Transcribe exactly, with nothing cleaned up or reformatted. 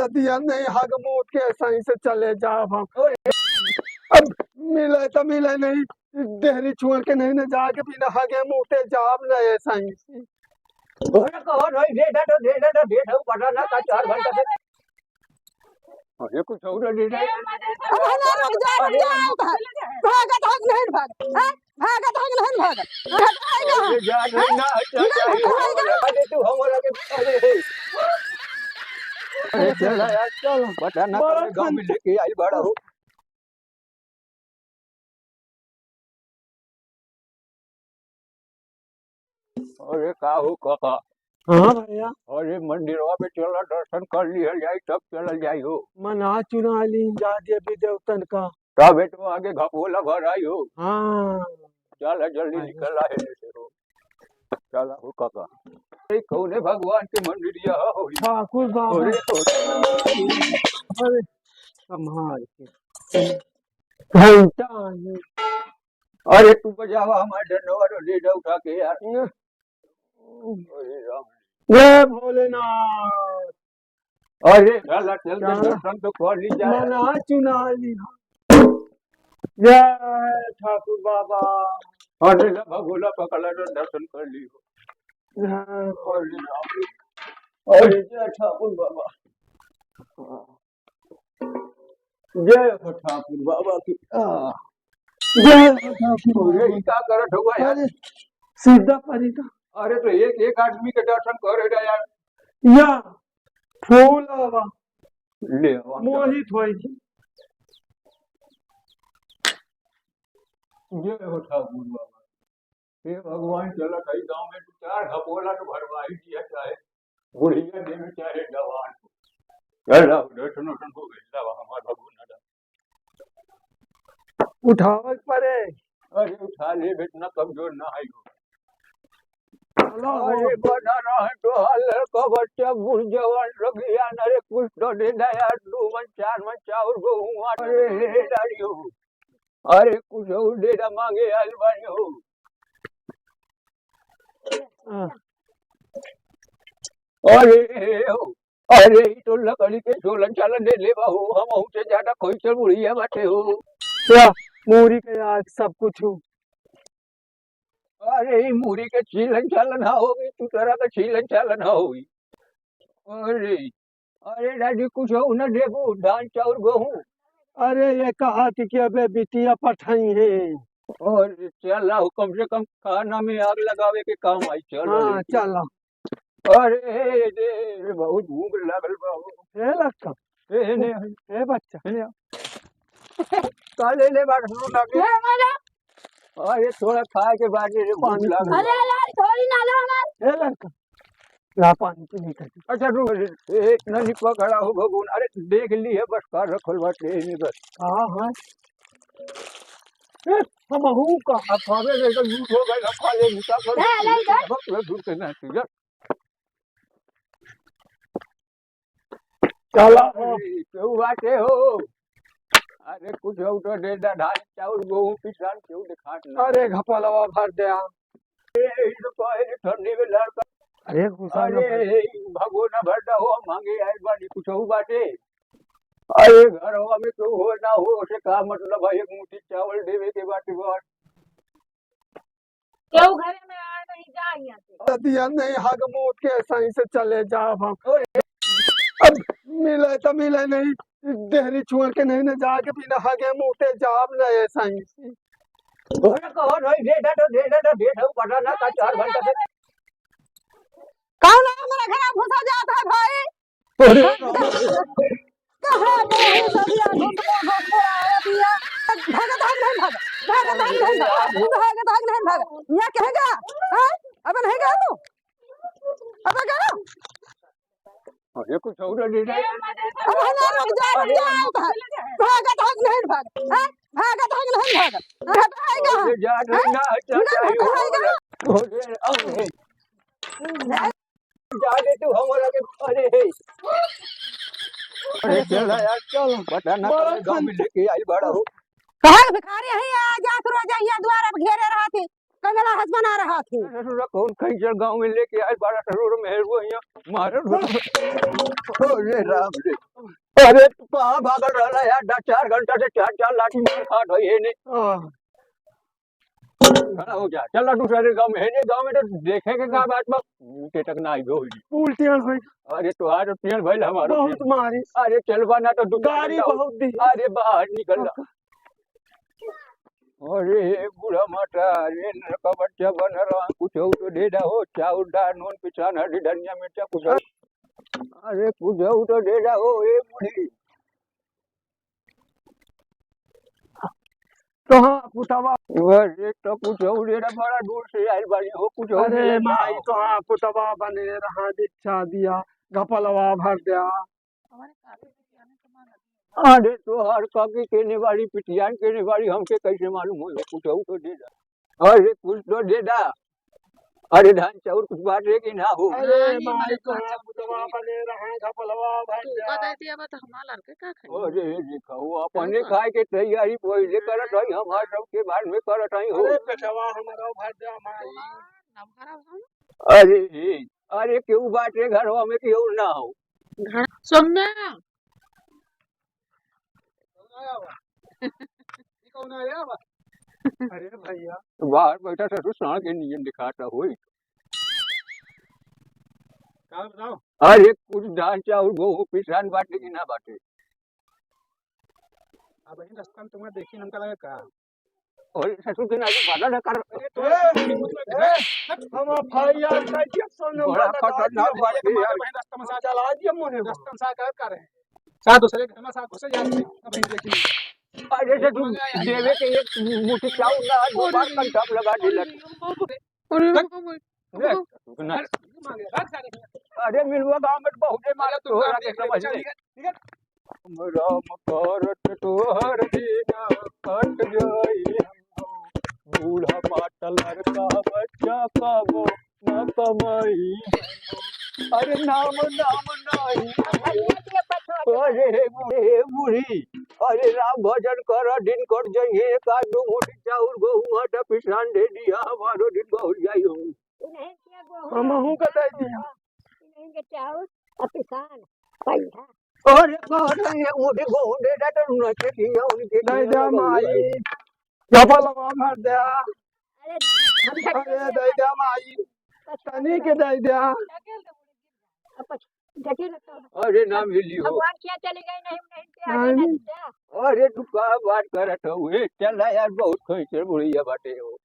दिया नहीं, हग मूत के सही से चले जाब हम। अब मिले तो मिले नहीं, देहरी छोड़ के नहीं न जाके बिना हगे मूते जाब न ऐसा ही। अरे कहो नहीं, दे दे तो दे दे तो दे दे, पता ना का चार घंटा से। अरे कुछ और दे दे। अब हमारा रुक जा, रुक जा, भागत हग नहीं भाग, हैं? भागत हग नहीं भाग, भागत हग नहीं। अरे जा, नहीं, ना, जा, जा, भागत हग नहीं। अरे तू हमारा के, अरे, अरे चला यार, चल, पता ना बड़ा कौन गाँव में लेके आई बड़ा हो। अरे का हो काका? हाँ भैया। अरे मंदिरवा पे चला, दर्शन कर लिहल जाई, तब चलल जाई हो। मना चुना ली जा देवी देवतन का। का बेटवा आगे घपोला भर आई हो। हाँ। चला जल्दी हाँ। निकल आए से हो। चला हो काका। अरे कौने भगवान के मंदिर यह हो? ठाकुर बाबा। अरे तो अरे संभाल के। घंटा है। अरे तू बजावा हमार डंडवा रो, ले जा उठा के यार। न-, अरे राम। जय भोलेनाथ। अरे चला चल के चला। दर्शन तो कर ली जाए। मना चुना ली। जय ठाकुर बाबा। अरे ला भगोला पकड़ा तो दर्शन कर ली हो। जय अरे राम। अरे जय ठाकुर बाबा। जय हो ठाकुर बाबा की। आ। जय हो ठाकुर बाबा। अरे, ई का करत हुआ यार? अरे, सीधा परी का। अरे, तो एक, एक आदमी के दर्शन करे रहा यार। या, फूल आवा। ले आवा। मोहित होई थी। जय हो ठाकुर बाबा। हे भगवान, चलत हई गाँव में दू चार घपोला तो भरवाई दिया, चाहे बुढ़िया दे में, चाहे जवान। चल, अब दर्शन वर्शन हो गइल, अब हमार भगवान आ जा। उठावे के पड़े। अरे, उठा ले, इतना कमजोर ना है हो। चलो। अरे, बना रहे तो हाल का बच्चा, बूढ़ जवान, रगिया न रे, कुछ तो दे दे यार, दू मन, चार मन चाउर, गेहूं, आटा, अरे। दे दे यार, यो। अरे, कुछ और दे दे, मांगे आइल बानी हो। हाँ। अरे हो, अरे, ई तो लकड़ी के झोलन चालन ले लेबा हो, हमहू से ज्यादा खोइचर बुढ़िया बाटे हो। या, मूरी के आग सब कुछ हो। अरे, ई मूरी के चीलन चालन ना होई, तू तरह के चीलन चालन ना होई। अरे, अरे राजू, कुछ हो न देबू, धान चाउर गेहूं? अरे, ये कहा थी कि अबे बिटिया पठाई है। अरे चला हो, कम से कम खाना में आग लगावे के काम आई, चल हाँ, ले। चला। अरे, रे, रे, बहुत भूख लागल बा हो। हे लड़का, ए, ने, ए बच्चा। ने। का ले ले बात सुनो ना के? ए, माला। अरे, थोड़ा खाए के बाद रे, भूख पानी लागल पी। अरे, बा। अरे, अरे, थोड़ी ना ला हमार। हे लड़का, ला पानी पी ले कर। अच्छा, रुक, ए, इतना नहीं पकड़ा हो भगवान। अरे, देख ली है, बस का रखल बाटे, नहीं बस। हाँ, हाँ। ए, हम हूँ का? अब खावे ले तो लूट हो गए, अब खा ले, निकाल कर ले, ले, ले। बस, ले, दूर से ना, तू जा। चला हो। अरे, केहू बाटे हो? अरे, कुछ हो तो दे दा, धान, चाउर, गेहूं, पिसान, केहू देखात ना। अरे, घपलवा भर दे आ। ए, ई तो कहे रे, ठंडी में लड़का। अरे, गुस्सा ना अरे, भर। भगो ना भर दा हो, मांगे आइल बानी, कुछ हो बाटे? अरे, घरवा में केहू हो ना हो, ओसे का मतलब है, एक मुट्ठी चावल देवे के बाटे बस। केहू घरे में आ नहीं जा यहाँ से। दिया नहीं, हग मूत के सही से चले जाब हम। अब मिले तो मिले नहीं, देहरी छोड़ के नहीं न जाके बिना हगे मूते जाब न ऐसा ही। अरे कहो नहीं, दे दे तो दे दे तो दे दे, पता ना का चार घंटा से। कौन हमारा घर घुसा जाता है भाई? अरे कहाँ गए हैं सब यार? घुसवा, घुसवा आया दिया। भागा, भाग, नहीं भागा। भागा, भाग, नहीं भागा। भागा, भाग, नहीं भागा। यहाँ कहाँ गया? हाँ? अब नहीं गया तू? अब गया? अरे कुछ और ले ले। अब हमारा रुक जा, रुक जा, रुक जा। भागा, भाग, नहीं भागा। हाँ? भागा, भाग, नहीं भागा। हाँ, भागा। अरे जा, हाँ? ना, जा, ना, जा, भागा, भागा। अरे, अरे। जाने तू हमरा के, अरे हे। अरे चला यार, चल, पता ना बड़ा कौन गाँव में लेके आई बड़ा हो। कहाँ भिखारी है, आ जात रोज यहाँ द्वार अब घेरे रहत है। कंगला हस बना रहा थी। ससुरा कौन खैचर गाँव में लेके आए, बड़ा ससुर में है वो यहाँ मारे। अरे राम रे, अरे तू कहाँ भागल रहला यार? दस चार घंटा से चार चार लाठी मार खात है ये ने। खड़ा हो जा, चल ना दूसरे गाँव में, है ने गाँव में तो देखे के का बात बा? उल्टे तक ना आई हो। उल्टे होई। अरे तोहार तो तेल भइल, हमारो बहुत तेल। मारी। अरे चलबा ना तो दुकान गाड़ी जाओ। बहुत दी। अरे बाहर निकल ना। अरे बूढ़ा माता, अरे नरका बच्चा बन रहा, कुछ हो तो दे दो, चाउर दाल नून पिसान हल्दी धनिया मिर्चा कुछ हो। अरे कुछ हो तो दे दो ए बूढ़ी। तोहार पुतवा। अरे तो कुछ हो रे, बड़ा दूर से आइल बानी हो, कुछ हो अरे रे। माई, तोहार पुतवा बने रहा, दीक्षा दिया, घपलवा भर दिया। अरे तोहार काकी केने बाड़ी, पिटियान केने बाड़ी, हमके कैसे मालूम हो? कुछ हो तो दे दा। अरे कुछ तो दे दा। अरे धान चाउर कुछ बाटे कि ना हो? अरे नहीं, माई, मतलब तोहार पुतवा बने रहा, घपलवा भर तू दिया। बता दिया बा तो हमार लड़के का खाई? अरे देखो, अपने खाए के तैयारी पहिले करत हई, हमार सबके बाद में करत हई हो। अरे पेटवा हमारा भर दिया माई। नमहरा हम। अरे रे, अरे केहू बाटे घरवा में केहू ना हो? घर सोम्या। कौन आया बा? ई कौन आया बा? अरे भैया। तो बाहर बैठा था तो साँढ़ के नियन दिखाता होई। का बताओ? अरे कुछ धान चाउर गोहूँ पिसान बाटे कि ना बाटे? अब ही रास्ता में तुम्हें देखी हमका लगे का? अरे ससुर के नाती वादा ना कर। अरे तो ए, ए, हम एफ आई आर का इंजेक्शन बड़ा नंबर लगा खतरनाक दिया। बात है यार। रास्ता में से चला दिया मुझे। रास्ता में से का कर रहे हैं? साथ दूसरे घर में साथ घुसे जाते हैं। अब ये देखिए। अरे ससुर, देवे के एक मुट्ठी चाउर ना, दो बार कंटाप लगा दिला। अरे बाप रे। अरे, अरे, मिलवा गाँव में बहुते मारत हो, राम समझ ले। राम करत तोहर दिन कट जाई, बूढ़ा माता लड़का बच्चा कबो न कमाई। अरे नाम, नाम नहीं। अरे बूढ़े, बूढ़ी, अरे राम भजन कर, दिन कट जाइए, एक आध दो मुट्ठी चाउर, गोहूँ, आटा पिसान दे दिया, हमारो दिन बहुत जाई हो। इन्हें के गोहूँ हमहू के दे दिया। इन्हें के चाउर आ पिसान, पैसा। अरे, अरे, ये मोटे गोहूँ दे दा तो उन्हें के दिया, उनके दे दिया माई। चपल हवा भर दे। अरे, हम अरे, दे दिया माई। तनी के दे दिया। अरे, ना मिली हो। भगवान क्या चली गई, नहीं, नहीं, क्या नहीं। नहीं, नहीं, क्या? अरे, तू का बात करत हो? ए, चल ना यार, बहुत खैचर बुढ़िया बाटे हो।